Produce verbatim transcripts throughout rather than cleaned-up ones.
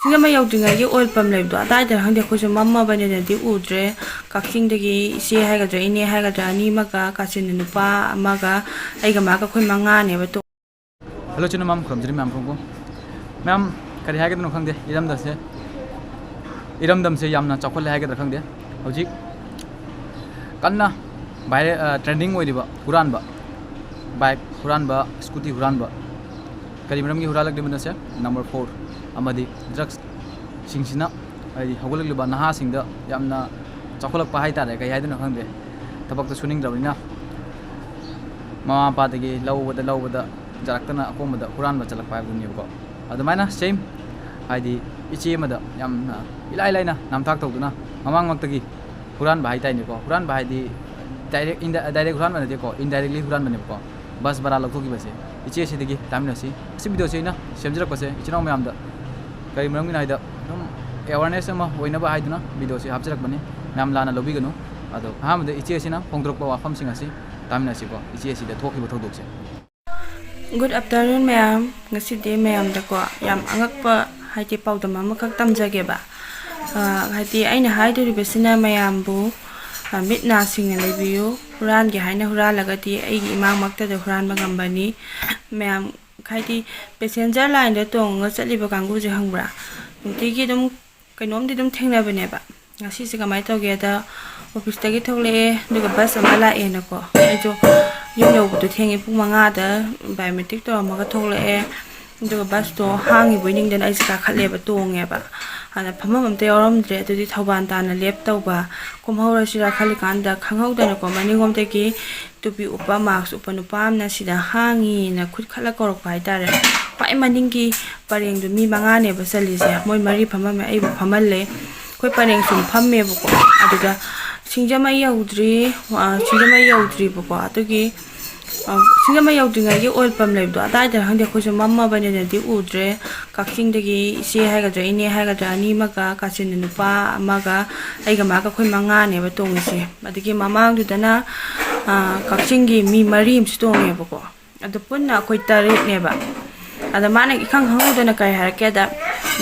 ꯁꯤꯡꯖꯃꯩ ꯌꯧꯗ꯭ꯔꯤꯉꯩꯒꯤ oil pump ꯂꯩꯕꯗꯣ ꯑꯗꯥꯏꯗ ꯈꯪꯗꯦ, ꯑꯩꯈꯣꯏꯁꯨ ꯃꯝꯃꯕꯅꯤꯅꯗꯤ ꯎꯗ꯭ꯔꯦ꯫ ꯀꯛꯆꯤꯡꯗꯒꯤ ꯏꯆꯦ ꯍꯥꯏꯒꯗ꯭ꯔꯥ, ꯏꯅꯦ ꯍꯥꯏꯒꯗ꯭ꯔꯥ, ꯑꯅꯤ ꯑꯃꯒ, ꯀꯥꯆꯤꯟꯗ ꯅꯨꯄꯥ ꯑꯃꯒ, ꯑꯩꯒ ꯃꯥꯒ ꯑꯩꯈꯣꯏ ꯃꯉꯥꯅꯦꯕ ꯇꯣꯡ- ꯍꯜꯂꯣ ꯏꯆꯤꯟ ꯏꯅꯥꯎ ꯃꯌꯥꯝ, ꯈꯨꯔꯨꯝꯖꯔꯤ ꯃꯌꯥꯝ ꯄꯨꯝꯕꯕꯨ꯫ ꯃꯌꯥꯝ, ꯀꯔꯤ ꯍꯥꯏꯒꯗꯅꯣ ꯈꯪꯗꯦ, ꯏꯔꯝꯗꯝꯁꯦ, ꯏꯔꯝꯗꯝꯁꯦ ꯌꯥꯝꯅ ꯆꯥꯎꯈꯠꯂꯦ ꯍꯥꯏꯒꯗ꯭ꯔꯥ ꯈꯪꯗꯦ꯫ ꯍꯧꯖꯤꯛ ꯀꯟꯅ ꯚꯥꯏꯔꯦ-, ꯑ, ꯇ꯭ꯔꯦꯟꯗꯤꯡ ꯑꯣꯏꯔꯤꯕ ꯍꯨꯔꯥꯟꯕ, ꯕꯥꯏꯛ ꯍꯨꯔꯥꯟꯕ, ꯁ꯭ꯀꯨꯇꯤ ꯍꯨꯔꯥꯟꯕ, ꯀꯔꯤ ꯃꯔꯝꯒꯤ ꯍꯨꯔꯥꯜꯂꯛꯂꯤꯕꯅꯣꯁꯦ? ꯅꯝꯕꯔ ꯐꯣꯔ ꯑꯃꯗꯤ ꯗ꯭ꯔꯛꯁꯁꯤꯡꯁꯤꯅ, ꯍꯥꯏꯗꯤ, ꯍꯧꯒꯠꯂꯛꯂꯤꯕ ꯅꯍꯥꯁꯤꯡꯗ ꯌꯥꯝꯅ ꯆꯥꯎꯈꯠꯂꯛꯄ ꯍꯥꯏꯇꯥꯔꯦ, ꯀꯩ ꯍꯥꯏꯗꯣꯏꯅꯣ ꯈꯪꯗꯦ꯫ ꯊꯕꯛꯇ ꯁꯨꯅꯤꯡꯗ꯭ꯔꯕꯅꯤꯅ ꯃꯃꯥ ꯃꯄꯥꯗꯒꯤ ꯂꯧꯕꯗ ꯂꯧꯕꯗ ꯖꯔꯛꯇꯅ ꯑꯀꯣꯝꯕꯗ ꯍꯨꯔꯥꯟꯕ ꯆꯠꯂꯛꯄ ꯍꯥꯏꯕꯗꯨꯅꯦꯕꯀꯣ꯫ ꯑꯗꯨꯃꯥꯏꯅ ꯁꯦꯝ, ꯍꯥꯏꯗꯤ, ꯏꯆꯦ ꯑꯃꯗ ꯌꯥꯝꯅ ꯏꯂꯥꯏ ꯂꯥꯏꯅ ꯅꯝꯊꯥꯛ ꯇꯧꯗꯨꯅ ꯃꯃꯥꯡꯃꯛꯇꯒꯤ ꯍꯨꯔꯥꯟꯕ ꯍꯥꯏꯇꯥꯔꯦꯅꯦꯀꯣ꯫ ꯍꯨꯔꯥꯟꯕ ꯍꯥꯏꯗꯤ ꯗꯥꯏꯔꯦꯛ ꯏꯟꯗ-, ꯗꯥꯏꯔꯦꯛ ꯍꯨꯔꯥꯟꯕ ꯅꯠꯇꯦꯀꯣ, ꯏꯟꯗꯥꯏꯔꯦꯛꯂꯤ ꯍꯨꯔꯥꯟꯕꯅꯦꯕꯀꯣ꯫ ꯕꯁ ꯚꯔꯥ ꯂꯧꯊꯣꯛꯈꯤꯕꯁꯦ ꯏꯆꯦ ꯑꯁꯤꯗꯒꯤ ꯇꯥꯃꯤꯟꯅꯁꯤ꯫ ꯑꯁꯤ ꯚꯤꯗꯤꯑꯣꯁꯦ ꯑꯩꯅ ꯁꯦꯝꯖꯔꯛꯄꯁꯦ ꯏꯆꯤꯟ ꯏꯅꯥꯎ ꯃꯌꯥꯝꯗ ꯀꯔꯤ ꯃꯔꯝꯒꯤꯅꯣ ꯍꯥꯏꯗ ꯑꯗꯨꯝ ꯑꯦꯋꯥꯔꯅꯦꯁ ꯑꯃ ꯑꯣꯏꯅꯕ ꯍꯥꯏꯗꯨꯅ ꯚꯤꯗꯤꯑꯣꯁꯦ ꯍꯥꯞꯆꯔꯛꯄꯅꯤ꯫ ꯃꯌꯥꯝ ꯂꯥꯟꯅ ꯂꯧꯕꯤꯒꯅꯨ꯫ ꯑꯗꯣ ꯑꯍꯥꯟꯕꯗ ꯏꯆꯦ ꯑꯁꯤꯅ ꯐꯣꯡꯗꯣꯔꯛꯄ ꯋꯥꯐꯝꯁꯤꯡ ꯑꯁꯤ ꯇꯥꯃꯤꯟꯅꯁꯤꯀꯣ, ꯏꯆꯦ ꯑꯁꯤꯗ ꯊꯣꯛꯈꯤꯕ ꯊꯧꯗꯣꯛꯁꯦ꯫ Good afternoon ꯃꯌꯥꯝ꯫ ꯉꯁꯤꯗꯤ ꯃꯌꯥꯝꯗꯀꯣ ꯌꯥꯝ ꯑꯉꯛꯄ, ꯍꯥꯏꯗꯤ, ꯄꯥꯎꯗꯝ ꯑꯃꯈꯛ ꯇꯝꯖꯒꯦꯕ꯫ ꯑ, ꯍꯥꯏꯗꯤ, ꯑꯩꯅ ꯍꯥꯏꯗꯣꯔꯤꯕꯁꯤꯅ ꯃꯌꯥꯝꯕꯨ, ꯑ, ꯃꯤꯠ ꯅꯥ ꯁꯤꯡꯅ ꯂꯩꯕꯤꯌꯨ꯫ ꯍꯨꯔꯥꯟꯒꯦ ꯍꯥꯏꯅ ꯍꯨꯔꯥꯜꯂꯒꯗꯤ ꯑꯩꯒꯤ ꯏꯃꯥꯡꯃꯛꯇꯗ ꯍꯨꯔꯥꯟꯕ ꯉꯝꯕꯅꯤ꯫ ꯃꯌꯥꯝ, ꯍꯥꯏꯗꯤ, ꯄꯦꯁꯦꯟꯖꯔ ꯂꯥꯏꯟꯗ ꯇꯣꯡꯉꯒ ꯆꯠꯂꯤꯕ ꯀꯥꯡꯕꯨꯁꯦ ꯈꯪꯕ꯭ꯔꯥ? ꯅꯨꯡꯇꯤꯒꯤ ꯑꯗꯨꯝ ꯀꯩꯅꯣꯝꯗꯤ ꯑꯗꯨꯝ ꯊꯦꯡꯅꯕꯅꯦꯕ꯫ ꯉꯁꯤꯁꯦ ꯀꯃꯥꯏꯅ ꯇꯧꯒꯦꯗ, ꯑꯣꯐꯤꯁꯇꯒꯤ ꯊꯣꯛꯂꯛꯑꯦ, ꯑꯗꯨꯒ ꯕꯁ ꯑꯃ ꯂꯥꯛꯑꯦꯅꯀꯣ꯫ ꯑꯩꯁꯨ ꯌꯨꯝ ꯌꯧꯕꯗꯣ ꯊꯦꯡꯉꯦ, ꯄꯨꯡ ꯃꯉꯥꯗ ꯕꯥꯏꯑꯣꯃꯦꯇ꯭ꯔꯤꯛ ꯇꯧꯔꯝꯃꯒ ꯊꯣꯛꯂꯛꯑꯦ꯫ ꯑꯗꯨꯒ ꯕꯁꯇꯣ ꯍꯥꯡꯉꯤꯕꯣꯏ ꯅꯤꯡꯗꯅ ꯑꯩꯁꯦ ꯀꯥꯈꯠꯂꯦꯕ, ꯇꯣꯡꯉꯦꯕ꯫ ꯑꯗ ꯐꯝꯐꯝ ꯑꯝꯇ ꯌꯥꯎꯔꯝꯗ꯭ꯔꯦ꯫ ꯑꯗꯨꯗꯤ ꯊꯧꯕꯥꯜ ꯇꯥꯟꯅ ꯂꯦꯞ ꯇꯧꯕ, ꯀꯨꯝꯍꯧꯔꯁꯤꯔꯥ ꯈꯜꯂꯤꯀꯥꯟꯗ ꯈꯪꯍꯧꯗꯅꯀꯣ ꯃꯅꯤꯡꯂꯣꯝꯗꯒꯤ ꯇꯨꯄꯤ ꯎꯞꯄ, ꯃꯥꯛꯁ ꯎꯞꯄ ꯅꯨꯄꯥ ꯑꯃꯅ ꯁꯤꯗ ꯍꯥꯡꯉꯤꯅ ꯈꯨꯠ ꯈꯠꯂ ꯀꯧꯔꯛꯄ ꯍꯥꯏꯇꯥꯔꯦ꯫ ꯈ꯭ꯋꯥꯏ ꯃꯅꯤꯡꯒꯤ ꯄꯔꯦꯡꯗꯨ ꯃꯤ ꯃꯉꯥꯅꯦꯕ ꯆꯜꯂꯤꯁꯦ, ꯃꯣꯏ ꯃꯔꯤ ꯐꯝꯃꯝꯃꯦ, ꯑꯩꯕꯨ ꯐꯝꯍꯜꯂꯦ꯫ ꯑꯩꯈꯣꯏ ꯄꯔꯦꯡ ꯁꯨꯝ ꯐꯝꯃꯦꯕꯀꯣ꯫ ꯑꯗꯨꯗ ꯁꯤꯡꯖꯃꯩ ꯌꯧꯗ꯭ꯔꯤ, ꯑ, ꯁꯤꯡꯖꯃꯩ ꯌꯧꯗ꯭ꯔꯤꯕꯀꯣ꯫ ꯑꯗꯨꯒꯤ, ꯑ, ꯁꯤꯡꯖꯃꯩ ꯌꯧꯗ꯭ꯔꯤꯉꯩꯒꯤ ꯑꯣꯏꯜ ꯄꯝ ꯂꯩꯕꯗꯣ ꯑꯗꯥꯏꯗ ꯈꯪꯗꯦ, ꯑꯩꯈꯣꯏꯁꯨ ꯃꯝꯃꯕꯅꯤꯅꯗꯤ ꯎꯗ꯭ꯔꯦ꯫ ꯀꯛꯆꯤꯡꯗꯒꯤ ꯏꯆꯦ ꯍꯥꯏꯒꯗ꯭ꯔꯥ, ꯏꯅꯦ ꯍꯥꯏꯒꯗ꯭ꯔꯥ, ꯑꯅꯤ ꯑꯃꯒ, ꯀꯥꯆꯤꯟꯗ ꯅꯨꯄꯥ ꯑꯃꯒ, ꯑꯩꯒ ꯃꯥꯒ ꯑꯩꯈꯣꯏ ꯃꯉꯥꯅꯦꯕ ꯇꯣꯡꯉꯤꯁꯦ꯫ ꯑꯗꯒꯤ ꯃꯃꯥꯡꯗꯨꯗꯅ, ꯑ, ꯀꯛꯆꯤꯡꯒꯤ ꯃꯤ ꯃꯔꯤ ꯑꯃꯁꯨ ꯇꯣꯡꯉꯦꯕꯀꯣ꯫ ꯑꯗꯨ ꯄꯨꯟꯅ ꯑꯩꯈꯣꯏ ꯇꯔꯦꯠꯅꯦꯕ꯫ ꯑꯗ ꯃꯥꯅ ꯏꯈꯪ ꯈꯪꯍꯧꯗꯅ ꯀꯔꯤ ꯍꯥꯏꯔꯛꯀꯦꯗ,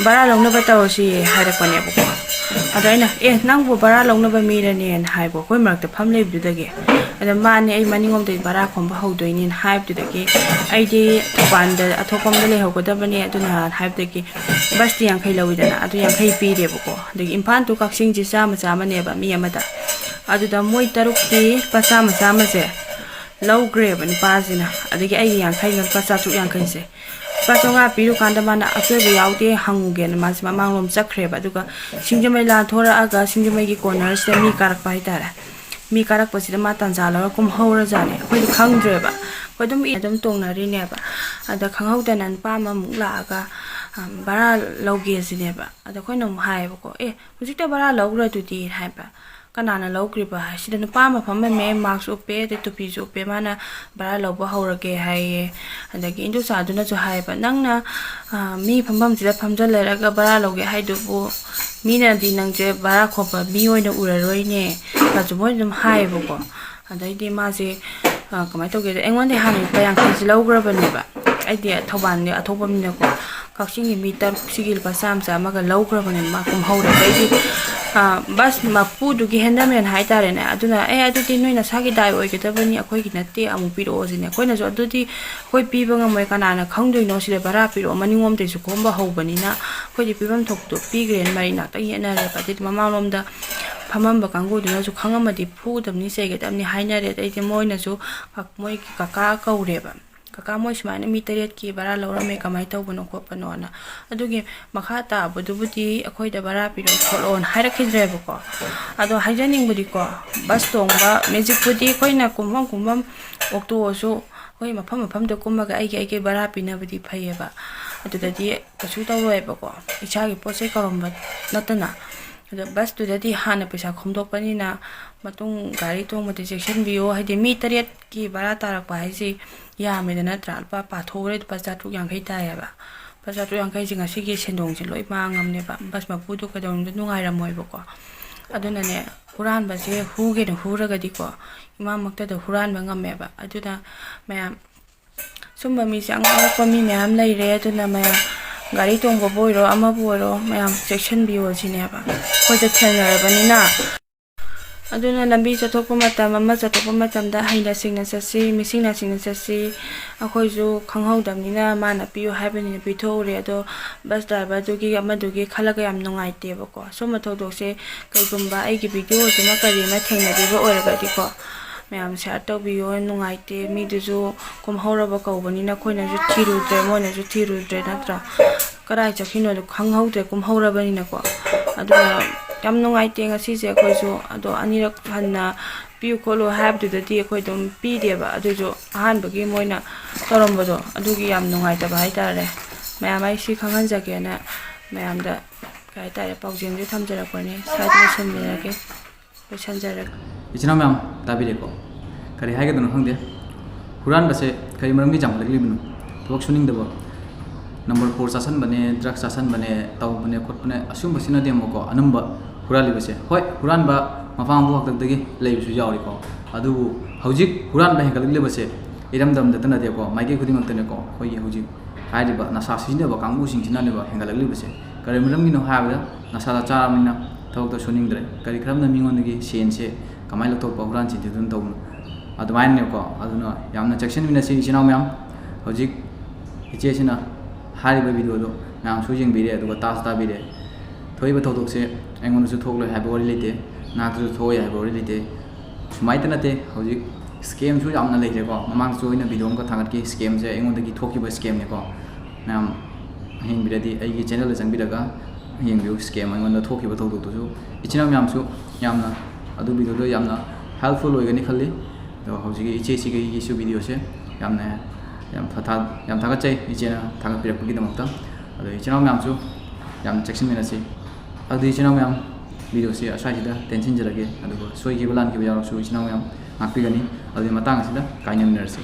"ꯚꯔꯥ ꯂꯧꯅꯕ ꯇꯧꯔꯁꯤ" ꯍꯥꯏꯔꯛꯄꯅꯦꯕꯀꯣ꯫ ꯑꯗꯣ ꯑꯩꯅ, "ꯑꯦ, ꯅꯪꯕꯨ ꯚꯔꯥ ꯂꯧꯅꯕ ꯃꯤꯔꯅꯦꯅ?" ꯍꯥꯏꯕ, ꯑꯩꯈꯣꯏ ꯃꯔꯛꯇ ꯐꯝ ꯂꯩꯕꯗꯨꯗꯒꯤ꯫ ꯑꯗ ꯃꯥꯅꯦ, ꯑꯩ ꯃꯅꯤꯡꯂꯣꯝꯗꯒꯤ ꯚꯔꯥ ꯈꯣꯝꯕ ꯍꯧꯗꯣꯏꯅꯦꯅ ꯍꯥꯏꯕꯗꯨꯗꯒꯤ, ꯑꯩꯗꯤ ꯃꯄꯥꯟꯗ ꯑꯊꯣꯛꯄ ꯑꯃꯗ ꯂꯩꯍꯧꯒꯗꯕꯅꯦ, ꯑꯗꯨꯅ ꯍꯥꯏꯕꯗꯒꯤ ꯕꯁꯇꯤ ꯌꯥꯡꯈꯩ ꯂꯧꯋꯤꯗꯅ, ꯑꯗꯨ ꯌꯥꯡꯈꯩ ꯄꯤꯔꯦꯕꯀꯣ꯫ ꯑꯗꯒꯤ ꯏꯝꯐꯥꯜ to ꯀꯛꯆꯤꯡꯁꯦ ꯆꯥꯝꯃ ꯆꯥꯝꯃꯅꯦꯕ ꯃꯤ ꯑꯃꯗ꯫ ꯑꯗꯨꯗ ꯃꯣꯏ ꯇꯔꯨꯛꯀꯤ ꯂꯨꯄꯥ ꯆꯥꯝꯃ ꯆꯥꯝꯃꯁꯦ ꯂꯧꯈ꯭ꯔꯦꯕ ꯅꯨꯄꯥꯁꯤꯅ꯫ ꯑꯗꯒꯤ ꯑꯩꯒꯤ ꯌꯥꯡꯈꯩꯅ ꯂꯨꯄꯥ ꯆꯥꯇ꯭ꯔꯨꯛ ꯌꯥꯡꯈꯩꯁꯦ꯫ ꯂꯨꯄꯥ ꯆꯥꯝꯃꯉꯥ ꯄꯤꯔꯨꯀꯥꯟꯗ ꯃꯥꯅ ꯑꯁꯣꯏꯕ ꯌꯥꯎꯗꯦ ꯍꯪꯉꯨꯒꯦꯅ ꯃꯥꯁꯦ ꯃꯃꯥꯡꯂꯣꯝ ꯆꯠꯈ꯭ꯔꯦꯕ꯫ ꯑꯗꯨꯒ ꯁꯤꯡꯖꯃꯩ ꯂꯥꯟꯊꯣꯔꯛꯑꯒ ꯁꯤꯡꯖꯃꯩꯒꯤ cornerꯁꯤꯗ ꯃꯤ ꯀꯥꯔꯛꯄ ꯍꯥꯏꯇꯥꯔꯦ꯫ ꯃꯤ ꯀꯥꯔꯛꯄꯁꯤꯗ ꯃꯥ ꯇꯥꯟꯖꯥ ꯂꯧꯔ ꯀꯨꯝꯍꯧꯔꯖꯥꯠꯅꯦ꯫ ꯑꯩꯈꯣꯏꯗꯤ ꯈꯪꯗ꯭ꯔꯦꯕ꯫ ꯑꯩꯈꯣꯏ ꯑꯗꯨꯝ ꯏ-, ꯑꯗꯨꯝ ꯇꯣꯡꯅꯔꯤꯅꯦꯕ꯫ ꯑꯗ ꯈꯪꯍꯧꯗꯅ ꯅꯨꯄꯥ ꯑꯃꯃꯨꯛ ꯂꯥꯛꯑꯒ, ꯑꯝ, "ꯚꯔꯥ ꯂꯧꯒꯦ" ꯁꯤꯅꯦꯕ꯫ ꯑꯗ ꯑꯩꯈꯣꯏꯅ ꯑꯃꯨꯛ ꯍꯥꯏꯌꯦꯕꯀꯣ, "ꯑꯦ, ꯍꯧꯖꯤꯛꯇ ꯚꯔꯥ ꯂꯧꯈ꯭ꯔꯗꯨꯗꯤ" ꯍꯥꯏꯕ꯫ "ꯀꯅꯥꯅ ꯂꯧꯈ꯭ꯔꯤꯕ?" ꯍꯥꯏ꯫ "ꯁꯤꯗ ꯅꯨꯄꯥ ꯑꯃ ꯐꯝꯃꯝꯃꯦ, mask ꯎꯞꯄꯦ, ꯑꯗꯩ ꯇꯨꯄꯤꯁꯨ ꯎꯞꯄꯦ, ꯃꯥꯅ ꯚꯔꯥ ꯂꯧꯕ ꯍꯧꯔꯒꯦ" ꯍꯥꯏꯌꯦ꯫ ꯑꯗꯒꯤ ꯏꯟꯗꯣꯆꯥꯗꯨꯅꯁꯨ ꯍꯥꯏꯌꯦꯕ, "ꯅꯪꯅ, ꯑ, ꯃꯤ ꯐꯝꯐꯝꯁꯤꯗ ꯐꯝꯖꯜ ꯂꯩꯔꯒ ꯚꯔꯥ ꯂꯧꯒꯦ ꯍꯥꯏꯗꯨꯕꯨ, ꯃꯤꯅꯗꯤ ꯅꯪꯁꯦ ꯚꯔꯥ ꯈꯣꯝꯕ ꯃꯤ ꯑꯣꯏꯅ ꯎꯔꯔꯣꯏꯅꯦ" ꯀꯥꯁꯨ ꯃꯣꯏꯅ ꯑꯗꯨꯝ ꯍꯥꯏꯌꯦꯕꯀꯣ꯫ ꯑꯗꯩꯗꯤ ꯃꯥꯁꯦ, ꯑ, ꯀꯃꯥꯏꯅ ꯇꯧꯒꯦꯗ, ꯑꯩꯉꯣꯟꯗ ꯍꯥꯟꯅ ꯂꯨꯄꯥ ꯌꯥꯡꯈꯩꯁꯦ ꯂꯧꯈ꯭ꯔꯕꯅꯦꯕ꯫ ꯑꯩꯗꯤ ꯊꯧꯕꯥꯜꯒꯤ ꯑꯊꯣꯛꯄ ꯃꯤꯅꯀꯣ, ꯀꯛꯆꯤꯡꯒꯤ ꯃꯤ ꯇꯔꯨꯛꯁꯤꯒꯤ ꯂꯨꯄꯥ ꯆꯥꯝꯃ ꯆꯥꯝꯃꯒ ꯂꯧꯈ꯭ꯔꯕꯅꯦ ꯃꯥ ꯀꯨꯝꯍꯧꯔꯦ꯫ ꯑꯗꯩꯗꯤ, ꯑ, ꯕꯁ ꯃꯄꯨꯗꯨꯒꯤ handyman ꯍꯥꯏꯇꯥꯔꯦꯅꯦ, ꯑꯗꯨꯅ, "ꯑꯦ, ꯑꯗꯨꯗꯤ ꯅꯣꯏ ꯅꯁꯥꯒꯤ ꯗꯥꯏ ꯑꯣꯏꯒꯗꯕꯅꯤ, ꯑꯩꯈꯣꯏꯒꯤ ꯅꯠꯇꯦ, ꯑꯃꯨꯛ ꯄꯤꯔꯛꯑꯣ" ꯁꯤꯅꯦ꯫ ꯑꯩꯈꯣꯏꯅꯁꯨ, "ꯑꯗꯨꯗꯤ ꯑꯩꯈꯣꯏ ꯄꯤꯕ ꯉꯝꯃꯣꯏ, ꯀꯅꯥꯅ ꯈꯪꯗꯣꯏꯅꯣ? ꯁꯤꯗ ꯚꯔꯥ ꯄꯤꯔꯛꯑꯣ, ꯃꯅꯤꯡꯂꯣꯝꯗꯩꯁꯨ ꯈꯣꯝꯕ ꯍꯧꯕꯅꯤꯅ ꯑꯩꯈꯣꯏꯗꯤ ꯄꯤꯐꯝ ꯊꯣꯛꯄꯗꯣ ꯄꯤꯈ꯭ꯔꯦꯅ" ꯃꯔꯩ ꯉꯥꯛꯇꯪ ꯌꯦꯠꯅꯔꯦꯕ꯫ ꯑꯗꯩꯗꯤ ꯃꯃꯥꯡꯂꯣꯝꯗ ꯐꯝꯃꯝꯕ ꯀꯥꯡꯕꯨꯗꯨꯅꯁꯨ ꯈꯪꯉꯝꯃꯗꯤ ꯐꯨꯒꯗꯕꯅꯤ, ꯆꯩꯒꯗꯕꯅꯤ ꯍꯥꯏꯅꯔꯦ꯫ ꯑꯗꯩꯗꯤ ꯃꯣꯏꯅꯁꯨ ꯀ-, ꯃꯣꯏꯒꯤ ꯀꯀꯥ ꯀꯧꯔꯦꯕ꯫ "ꯀꯀꯥ, ꯃꯣꯏ ꯁꯨꯃꯥꯏꯅ ꯃꯤ ꯇꯔꯦꯠꯀꯤ ꯚꯔꯥ ꯂꯧꯔꯝꯃꯦ, ꯀꯃꯥꯏꯅ ꯇꯧꯕꯅꯣ ꯈꯣꯠꯄꯅꯣꯅ"꯫ ꯑꯗꯨꯒꯤ ꯃꯈꯥ ꯇꯥꯕꯗꯨꯕꯨꯗꯤ ꯑꯩꯈꯣꯏꯗ ꯚꯔꯥ ꯄꯤꯔꯛꯑꯣ ꯈꯣꯠꯂꯣꯅ ꯍꯥꯏꯔꯛꯈꯤꯗ꯭ꯔꯦꯕꯀꯣ꯫ ꯑꯗꯣ ꯍꯥꯏꯖꯅꯤꯡꯕꯗꯤꯀꯣ, ꯕꯁ ꯇꯣꯡꯕ, ꯃꯦꯖꯤꯛꯄꯨꯗꯤ ꯑꯩꯈꯣꯏꯅ ꯀꯨꯝꯐꯝ ꯀꯨꯝꯐꯝ, ꯑꯣꯛꯇꯣꯁꯨ ꯑꯩꯈꯣꯏ ꯃꯐꯝ ꯃꯐꯝꯗ ꯀꯨꯝꯃꯒ ꯑꯩꯒꯤ ꯑꯩꯒꯤ ꯚꯔꯥ ꯄꯤꯅꯕꯗꯤ ꯐꯩꯌꯦꯕ꯫ ꯑꯗꯨꯗꯗꯤ ꯀꯩꯁꯨ ꯇꯧꯔꯣꯏꯕꯀꯣ, ꯏꯁꯥꯒꯤ ꯄꯣꯠ ꯆꯩ ꯀꯧꯔꯝꯕ ꯅꯠꯇꯅ꯫ ꯑꯗꯣ ꯕꯁꯇꯨꯗꯗꯤ ꯍꯥꯟꯅ ꯄꯩꯁꯥ ꯈꯣꯝꯗꯣꯛꯄꯅꯤꯅ ꯃꯇꯨꯡ ꯒꯥꯔꯤ ꯇꯣꯡꯕꯗ ꯆꯦꯛꯁꯤꯟꯕꯤꯌꯨ꯫ ꯍꯥꯏꯗꯤ ꯃꯤ ꯇꯔꯦꯠꯀꯤ ꯚꯔꯥ ꯇꯥꯔꯛꯄ ꯍꯥꯏꯁꯤ ꯌꯥꯝꯃꯦꯗ, ꯅꯠꯇ꯭ꯔꯥ? ꯂꯨꯄꯥ ꯄꯥꯊꯣꯛꯎꯔꯦ, ꯂꯨꯄꯥ ꯆꯥꯇ꯭ꯔꯨꯛ ꯌꯥꯡꯈꯩ ꯇꯥꯏꯌꯦꯕ꯫ ꯂꯨꯄꯥ ꯆꯥꯇ꯭ꯔꯨꯛ ꯌꯥꯡꯈꯩꯁꯦ ꯉꯁꯤꯒꯤ ꯁꯦꯟꯗꯣꯡꯁꯦ ꯂꯣꯏ ꯃꯥꯡꯉꯝꯅꯦꯕ꯫ ꯕꯁ ꯃꯄꯨꯗꯣ ꯀꯩꯗꯧꯅꯨꯡꯗ ꯅꯨꯡꯉꯥꯏꯔꯝꯃꯣꯏꯕꯀꯣ꯫ ꯑꯗꯨꯅꯅꯦ, ꯍꯨꯔꯥꯟꯕꯁꯦ ꯍꯨꯒꯦꯅ ꯍꯨꯔꯒꯗꯤꯀꯣ, ꯏꯃꯥꯃꯛꯇꯗ ꯍꯨꯔꯥꯟꯕ ꯉꯝꯃꯦꯕ꯫ ꯑꯗꯨꯅ ꯃꯌꯥꯝ, ꯁꯨꯝꯕ ꯃꯤꯁꯦ ꯑꯉꯛ ꯑꯉꯛꯄ ꯃꯤ ꯃꯌꯥꯝ ꯂꯩꯔꯦ꯫ ꯑꯗꯨꯅ ꯃꯌꯥꯝ ꯒꯥꯔꯤ ꯇꯣꯡꯕꯕꯨ ꯑꯣꯏꯔꯣ, ꯑꯃꯕꯨ ꯑꯣꯏꯔꯣ, ꯃꯌꯥꯝ ꯆꯦꯛꯁꯤꯟꯕꯤꯌꯣ ꯁꯤꯅꯦꯕ꯫ ꯑꯩꯈꯣꯏꯗ ꯊꯦꯡꯅꯔꯕꯅꯤꯅ꯫ ꯑꯗꯨꯅ ꯂꯝꯕꯤ ꯆꯠꯊꯣꯛꯄ ꯃꯇꯝ, ꯑꯃ ꯆꯠꯊꯣꯛꯄ ꯃꯇꯝꯗ ꯍꯩꯅ ꯁꯤꯡꯅ ꯆꯠꯁꯤ, ꯃꯤꯁꯤꯡꯅ ꯁꯤꯡꯅ ꯆꯠꯁꯤ꯫ ꯑꯩꯈꯣꯏꯁꯨ ꯈꯪꯍꯧꯗꯕꯅꯤꯅ ꯃꯥꯅ ꯄꯤꯌꯨ ꯍꯥꯏꯕꯅꯤꯅ ꯄꯤꯊꯣꯛꯎꯔꯦ꯫ ꯑꯗꯣ ꯕꯁ ꯗ꯭ꯔꯥꯏꯚꯔꯗꯨꯒꯤ ꯑꯃꯗꯨꯒꯤ ꯈꯜꯂꯒ ꯌꯥꯝ ꯅꯨꯡꯉꯥꯏꯇꯦꯕꯀꯣ꯫ ꯁꯨꯝꯕ ꯊꯧꯗꯣꯛꯁꯦ ꯀꯩꯒꯨꯝꯕ ꯑꯩꯒꯤ ꯚꯤꯗꯤꯑꯣꯁꯤꯅ ꯀꯔꯤ ꯑꯃ ꯊꯦꯡꯅꯕꯤꯕ ꯑꯣꯏꯔꯒꯗꯤꯀꯣ, ꯃꯌꯥꯝ ꯁꯤꯌꯔ ꯇꯧꯕꯤꯌꯣ꯫ ꯅꯨꯡꯉꯥꯏꯇꯦ, ꯃꯤꯗꯨꯁꯨ ꯀꯨꯝꯍꯧꯔꯕ ꯀꯧꯕꯅꯤꯅ ꯑꯩꯈꯣꯏꯅꯁꯨ ꯊꯤꯔꯨꯗ꯭ꯔꯦ, ꯃꯣꯏꯅꯁꯨ ꯊꯤꯔꯨꯗ꯭ꯔꯦ, ꯅꯠꯇ꯭ꯔꯥ? ꯀꯗꯥꯏ ꯆꯠꯈꯤꯅꯣꯗꯣ ꯈꯪꯍꯧꯗ꯭ꯔꯦ, ꯀꯨꯝꯍꯧꯔꯕꯅꯤꯅꯀꯣ꯫ ꯑꯗꯨꯅ ꯌꯥꯝ ꯅꯨꯡꯉꯥꯏꯇꯦ ꯉꯁꯤꯁꯦ ꯑꯩꯈꯣꯏꯁꯨ꯫ ꯑꯗꯣ ꯑꯅꯤꯔꯛ ꯍꯟꯅ ꯄꯤꯌꯨ ꯈꯣꯠꯂꯨ ꯍꯥꯏꯕꯗꯨꯗꯗꯤ ꯑꯩꯈꯣꯏ ꯑꯗꯨꯝ ꯄꯤꯗꯦꯕ꯫ ꯑꯗꯨꯁꯨ ꯑꯍꯥꯟꯕꯒꯤ ꯃꯣꯏꯅ ꯇꯧꯔꯝꯕꯗꯣ, ꯑꯗꯨꯒꯤ ꯌꯥꯝ ꯅꯨꯡꯉꯥꯏꯇꯕ ꯍꯥꯏꯇꯥꯔꯦ꯫ ꯃꯌꯥꯝ ꯑꯩ ꯁꯤ ꯈꯪꯍꯟꯖꯒꯦꯅ ꯃꯌꯥꯝꯗ ꯀꯩ ꯍꯥꯏꯇꯥꯔꯦ, ꯄꯥꯎꯖꯦꯜꯁꯦ ꯊꯝꯖꯔꯛꯄꯅꯦ꯫ ꯁ꯭ꯋꯥꯏꯗ ꯂꯣꯏꯁꯤꯟꯕꯤꯔꯒꯦ, ꯂꯣꯏꯁꯤꯟꯖꯔꯒꯦ꯫ ꯏꯆꯤꯟ ꯏꯅꯥꯎ ꯃꯌꯥꯝ ꯇꯥꯕꯤꯔꯦꯀꯣ? ꯀꯔꯤ ꯍꯥꯏꯒꯗꯕꯅꯣ ꯈꯪꯗꯦ꯫ ꯍꯨꯔꯥꯟꯕꯁꯦ ꯀꯔꯤ ꯃꯔꯝꯒꯤ ꯌꯥꯝꯈꯠꯂꯛꯂꯤꯕꯅꯣ? ꯊꯕꯛ ꯁꯨꯅꯤꯡꯗꯕ, ꯅꯝꯕꯔ ꯐꯣꯔ ꯆꯥꯁꯟꯕꯅꯦ, ꯗ꯭ꯔꯒꯁ ꯆꯥꯁꯟꯕꯅꯦ, ꯇꯧꯕꯅꯦ ꯈꯣꯠꯄꯅꯦ, ꯑꯁꯤꯒꯨꯝꯕꯁꯤꯅꯗꯤ ꯑꯃꯨꯛꯀꯣ ꯑꯅꯝꯕ ꯍꯨꯔꯥꯜꯂꯤꯕꯁꯦ꯫ ꯍꯣꯏ, ꯍꯨꯔꯥꯟꯕ ꯃꯄꯥ ꯃꯄꯨ ꯍꯥꯛꯇꯛꯇꯒꯤ ꯂꯩꯕꯁꯨ ꯌꯥꯎꯔꯤꯀꯣ꯫ ꯑꯗꯨꯕꯨ ꯍꯧꯖꯤꯛ ꯍꯨꯔꯥꯟꯕ ꯍꯦꯟꯒꯠꯂꯛꯂꯤꯕꯁꯦ ꯏꯔꯝꯗꯝꯗꯇ ꯅꯠꯇꯦꯀꯣ, ꯃꯥꯏꯀꯩ ꯈꯨꯗꯤꯡꯃꯛꯇꯅꯦꯀꯣ꯫ ꯑꯩꯈꯣꯏꯒꯤ ꯍꯧꯖꯤꯛ ꯍꯥꯏꯔꯤꯕ ꯅꯁꯥ ꯁꯤꯖꯤꯟꯅꯕ ꯀꯥꯡꯕꯨꯁꯤꯡꯁꯤꯅꯅꯦꯕ ꯍꯦꯟꯒꯠꯂꯛꯂꯤꯕꯁꯦ꯫ ꯀꯔꯤ ꯃꯔꯝꯒꯤꯅꯣ ꯍꯥꯏꯕꯗ, ꯅꯁꯥꯗ ꯆꯥꯔꯕꯅꯤꯅ ꯊꯕꯛꯇꯣ ꯁꯨꯅꯤꯡꯗ꯭ꯔꯦ꯫ ꯀꯔꯤ ꯀꯔꯝꯅ ꯃꯤꯉꯣꯟꯗꯒꯤ ꯁꯦꯟꯁꯦ ꯀꯃꯥꯏꯅ ꯂꯧꯊꯣꯛꯄ, ꯍꯨꯔꯥꯟ ꯆꯤꯟꯊꯤꯗꯨꯅ ꯇꯧꯕꯅꯣ? ꯑꯗꯨꯃꯥꯏꯅꯅꯦꯀꯣ꯫ ꯑꯗꯨꯅ ꯌꯥꯝꯅ ꯆꯦꯛꯁꯤꯟꯃꯤꯟꯅꯁꯤ ꯏꯆꯤꯟ ꯏꯅꯥꯎ ꯃꯌꯥꯝ꯫ ꯍꯧꯖꯤꯛ ꯏꯆꯦꯁꯤꯅ ꯍꯥꯏꯔꯤꯕ ꯚꯤꯗꯤꯑꯣꯗꯣ ꯃꯌꯥꯝꯁꯨ ꯌꯦꯡꯕꯤꯔꯦ, ꯑꯗꯨꯒ ꯇꯥꯁꯨ ꯇꯥꯕꯤꯔꯦ꯫ ꯊꯣꯛꯏꯕ ꯊꯧꯗꯣꯛꯁꯦ ꯑꯩꯉꯣꯟꯗꯁꯨ ꯊꯣꯛꯂꯣꯏ ꯍꯥꯏꯕ ꯋꯥꯔꯤ ꯂꯩꯇꯦ, ꯅꯍꯥꯛꯇꯁꯨ ꯊꯣꯛꯑꯣꯏ ꯍꯥꯏꯕ ꯋꯥꯔꯤ ꯂꯩꯇꯦ꯫ ꯁꯨꯃꯥꯏꯇ ꯅꯠꯇꯦ, ꯍꯧꯖꯤꯛ ꯁ꯭ꯀꯦꯝꯁꯨ ꯌꯥꯝꯅ ꯂꯩꯈ꯭ꯔꯦꯀꯣ꯫ ꯃꯃꯥꯡꯗꯁꯨ ꯑꯩꯅ ꯚꯤꯗꯤꯑꯣ ꯑꯃꯈꯛ ꯊꯥꯒꯠꯈꯤ, ꯁ꯭ꯀꯦꯝꯁꯦ ꯑꯩꯉꯣꯟꯗꯒꯤ ꯊꯣꯛꯈꯤꯕ ꯁ꯭ꯀꯦꯝꯅꯦꯀꯣ꯫ ꯃꯌꯥꯝ ꯌꯦꯡꯕꯤꯔꯗꯤ ꯑꯩꯒꯤ ꯆꯦꯅꯦꯜꯗ ꯆꯪꯕꯤꯔꯒ ꯌꯦꯡꯕꯤꯌꯨ, ꯁ꯭ꯀꯦꯝ ꯑꯩꯉꯣꯟꯗ ꯊꯣꯛꯈꯤꯕ ꯊꯧꯗꯣꯛꯇꯨꯁꯨ꯫ ꯏꯆꯤꯟ ꯏꯅꯥꯎ ꯃꯌꯥꯝꯁꯨ ꯌꯥꯝꯅ ꯑꯗꯨ ꯚꯤꯗꯤꯑꯣꯗꯣ ꯌꯥꯝꯅ ꯍꯦꯜꯞꯐꯨꯜ ꯑꯣꯏꯒꯅꯤ ꯈꯜꯂꯤ꯫ ꯑꯗꯣ ꯍꯧꯖꯤꯛꯀꯤ ꯏꯆꯦꯁꯤꯒꯤꯁꯨ ꯚꯤꯗꯤꯑꯣꯁꯦ ꯌꯥꯝꯅ, ꯌꯥꯝ ꯊꯥ-, ꯌꯥꯝ ꯊꯥꯒꯠꯆꯩ ꯏꯆꯦꯅ ꯊꯥꯒꯠꯄꯤꯔꯛꯄꯒꯤꯗꯃꯛꯇ꯫ ꯑꯗꯣ ꯏꯆꯤꯟ ꯏꯅꯥꯎ ꯃꯌꯥꯝꯁꯨ ꯌꯥꯝ ꯆꯦꯛꯁꯤꯟꯃꯤꯟꯅꯁꯤ꯫ ꯑꯗꯨꯗꯤ ꯏꯆꯤꯟ ꯏꯅꯥꯎ ꯃꯌꯥꯝ, ꯚꯤꯗꯤꯑꯣꯁꯤ ꯑꯁ꯭ꯋꯥꯏꯁꯤꯗ ꯇꯦꯟꯁꯤꯟꯖꯔꯒꯦ, ꯑꯗꯨꯒ ꯁꯣꯏꯈꯤꯕ ꯂꯥꯟꯈꯤꯕ ꯌꯥꯎꯔꯁꯨ ꯏꯆꯤꯟ ꯏꯅꯥꯎ ꯃꯌꯥꯝ ꯉꯥꯛꯄꯤꯒꯅꯤ꯫ ꯑꯗꯨꯗꯤ ꯃꯇꯥꯡ ꯑꯁꯤꯗ ꯀꯥꯏꯅꯃꯤꯟꯅꯔꯁꯤ꯫